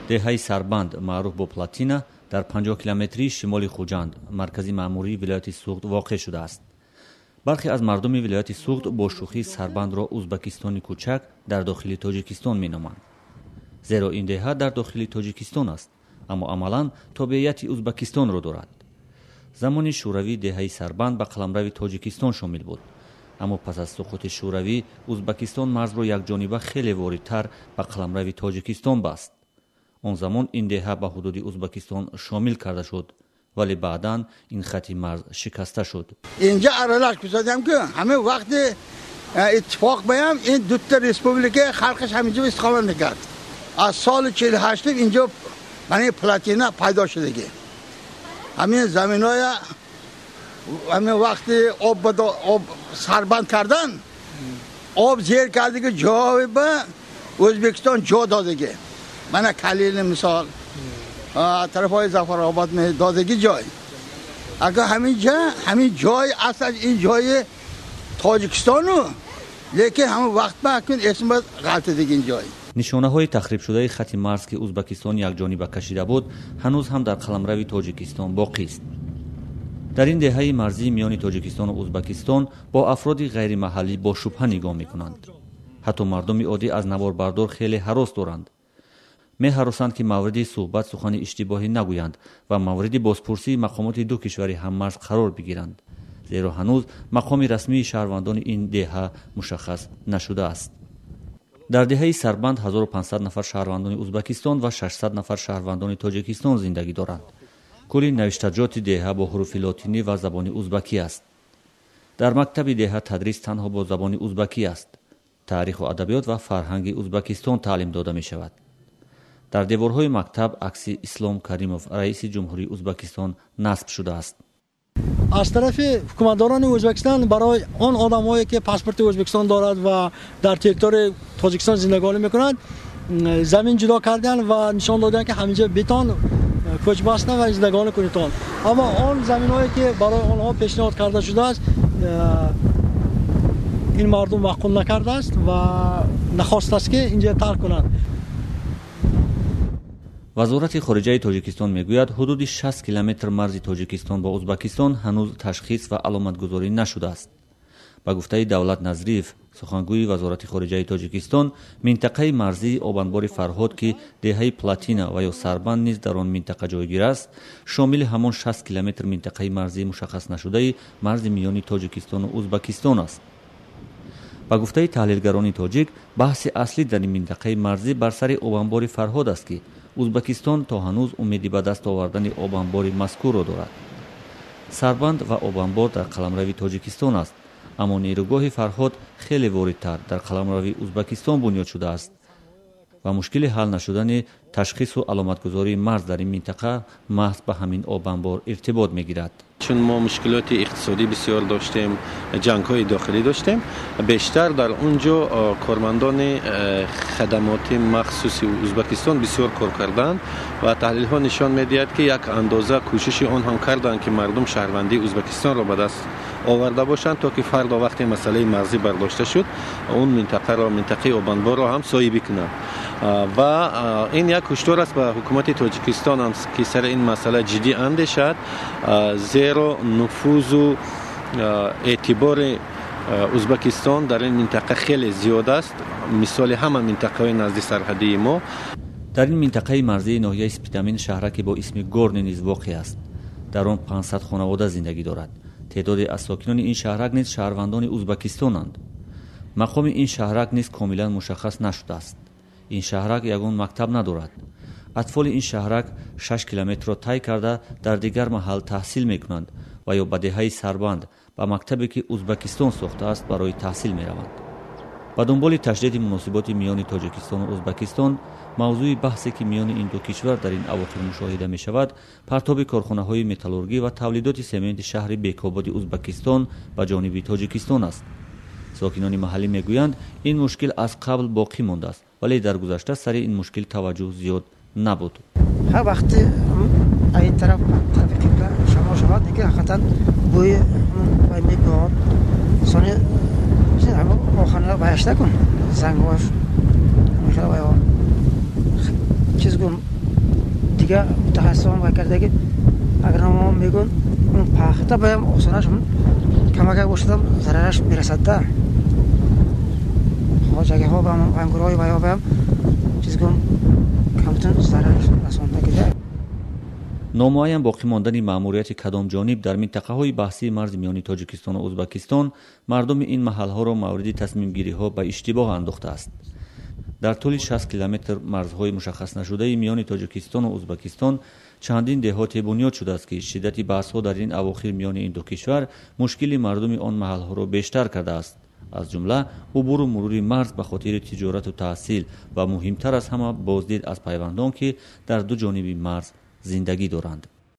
Деҳаи Сарбанд, маъруф бо Платина, дар 50 километрии шимоли Хуҷанд, маркази маъмурии вилояти Суғд воқеъ шудааст. Бархе аз мардуми вилояти Суғд бо шӯхӣ Сарбандро Узбакистони кӯчак дар дохили Тоҷикистон меноманд, зеро ин деҳа дар дохили Тоҷикистон аст, аммо амалан тобеияти Узбакистонро дорад. Замони Шӯравӣ деҳаи Сарбанд ба қаламрави Тоҷикистон шомил буд, аммо пас аз суқути Шӯравӣ Узбакистон марзро якҷониба хеле воридтар ба қаламрави Тоҷикистон баст. Он замон ин деҳа ба ҳудуди Узбакистон шомил карда шуд, вале баъдан ин хати марз шикаста шуд. Инҷа аралаш кусадам, ки ҳамин вақти иттифоқ баям ин дута республика халқаш ҳаминҷо истиқомат мекард. Аз соли 48 инҷо мани Платина пайдо шудагӣ. Ҳамин заминоя ҳамин вақти об сарбанд кардан, об зер кардиги ҷой ба Ӯзбекистон ҷо додагӣ. Мана Калини мисол, тарафҳои Зафаробод додагӣ ҷой. Агар ҳамин ҷа ҳамин ҷой аслан ин ҷои Тоҷикистону, лекин ҳамон вақт ба акун эсма ғалтидиги ин ҷой. Нишонаҳои тахрибшудаи хати марз, ки Узбакистон якҷониба кашида буд, ҳанӯз ҳам дар қаламрави Тоҷикистон боқист. Дар ин деҳаи марзии миёни Тоҷикистону Узбакистон бо афроди ғайримаҳаллӣ бо шубҳа нигоҳ мекунанд. Ҳатто мардуми оддӣ аз наворбардор хеле ҳарос доранд. Меҳаросанд, ки мавриди суҳбат сухани иштибоҳӣ нагӯянд ва мавриди бозпурсии мақомоти ду кишвари ҳаммарз қарор бигиранд, зеро ҳанӯз мақоми расмии шаҳрвандони ин деҳа мушаххас нашудааст. Дар деҳаи Сарбанд 1500 нафар шаҳрвандони Узбакистон ва 600 нафар шаҳрвандони Тоҷикистон зиндагӣ доранд. Кулли навиштаҷоти деҳа бо ҳуруфи лотинӣ ва забони узбакӣ аст. Дар мактаби деҳа тадрис танҳо бо забони узбакӣ аст. Таъриху адабиёт ва фарҳанги Узбакистон таълим дода мешавад. Дар деворҳои мактаб акси Ислом Каримов, раиси ҷумҳурии Узбакистон, насб шудааст. Аз тарафи ҳукуматдорони Ӯзбекистон барои он одамҳое, ки паспорти Ӯзбекистон дорад ва дар территорияи Тоҷикистон зиндагонӣ мекунанд, замин ҷудо карданд ва нишон доданд, ки ҳаминҷо битон кӯчбаста ва зиндагонӣ кунедтон. Аммо он заминҳое, ки барои онҳо пешниҳод карда шудааст, ин мардум маъқул накардааст ва нахостааст, ки инҷо тарк кунанд. Вазорати хориҷаи Тоҷикистон мегӯяд, ҳудуди 60 километр марзи Тоҷикистон бо Узбакистон ҳанӯз ташхис ва аломатгузорӣ нашудааст. Ба гуфтаи Давлат Назриев, сухангӯи Вазорати хориҷаи Тоҷикистон, минтақаи марзии обанбори Фарҳод, ки деҳаи Платина ва ё Сарбанд низ дар он минтақа ҷойгир аст, шомили ҳамон 60 километр минтақаи марзии мушаххас нашудаи марзи миёни Тоҷикистону Узбакистон аст. Ба гуфтаи таҳлилгарони тоҷик, баҳси аслӣ дар ин минтақаи марзӣ бар сари обанбори Фарҳод аст, ки Узбакистон то ҳанӯз умеди ба даст овардани обанбори мазкурро дорад. Сарбанд ва обанбор дар қаламрави Тоҷикистон аст, аммо нерӯгоҳи Фарҳод хеле воридтар дар қаламрави Узбакистон бунёд шудааст ва мушкили ҳал нашудани ташхису аломатгузории марз дар ин минтақа маҳз ба ҳамин обанбор иртибот мегирад. Чун мо мушкилоти иқтисодӣ бисёр доштем, ҷангҳои дохилӣ доштем, бештар дар он ҷо кормандони хадамоти махсуси Узбекистон бисёр кор карданд ва таҳлилҳо нишон медиҳад, ки як андоза кӯшиши он ҳам карданд, ки мардум шаҳрвандии Узбекистонро ба даст оварда бошанд, то ки фардо вақте масъалаи марзӣ бардошта шуд, он минтақаро, минтақаи обанборро ҳам соҳибӣ кунанд. Ва ин як ҳушдор аст ба ҳукумати Тоҷикистон ҳам, ки сари ин масъала ҷиддӣ андешад, зеро нуфузу эътибори Узбекистон дар ин минтақа хеле зиёд аст, мисоли ҳама минтақаҳои назди сарҳадии мо. Дар ин минтақаи марзии ноҳияи Спитамен шаҳраке бо исми Горни низ воқеъ аст. Дар он 500 хонавода зиндагӣ дорад. Теъдоде аз сокинони ин шаҳрак низ шаҳрвандони Узбакистонанд. Мақоми ин шаҳрак низ комилан мушаххас нашудааст. Ин шаҳрак ягон мактаб надорад. Атфоли ин шаҳрак 6 километрро тай карда дар дигар маҳал таҳсил мекунанд ва ё ба деҳаи Сарбанд, ба мактабе, ки Узбакистон сохтааст, барои таҳсил мераванд. Ба дунболи ташдиди муносиботи миёни Тоҷикистону Узбакистон, мавзӯи баҳсе, ки миёни ин ду кишвар дар ин авохир мушоҳида мешавад, партоби корхонаҳои металлургӣ ва тавлидоти сементи шаҳри Бекободи Узбакистон ба ҷониби Тоҷикистон аст. Сокинони маҳаллӣ мегӯянд, ин мушкил аз қабл боқӣ мондааст, вале дар гузашта сари ин мушкил таваҷҷӯҳ зиёд набуд. Ҳар вақти ин тараф, тарафи қибла шамол шавад, ки ҳақиқатан бӯи вай мебиёд. Сони охана ваяш накун, зангош вай чиз гум. Дигар мутахассисон вай кардаги агрономҳо мегӯянд, пахта баям осонаш камакак бошадам зарараш мерасад да. Хоҷагиҳо ба ангурҳои вайҳо баям чиз гум камтун зарараш расондагида. Номуайян боқӣ мондани маъмурияти кадом ҷониб дар минтақаҳои баҳсии марзи миёни Тоҷикистону Ӯзбекистон мардуми ин маҳалҳоро мавриди тасмимгириҳо ба иштибоҳ андохтааст. Дар тӯли 60 километр марзҳои мушаххаснашудаи миёни Тоҷикистону Ӯзбекистон чандин деҳоте бунёд шудааст, ки шиддати баҳсҳо дар ин авохир миёни ин ду кишвар мушкили мардуми он маҳалҳоро бештар кардааст, аз ҷумла убуру мурури марз ба хотири тиҷорату таҳсил ва муҳимтар аз ҳама боздид аз пайвандон, ки дар ду ҷониби марз зиндагӣ доранд.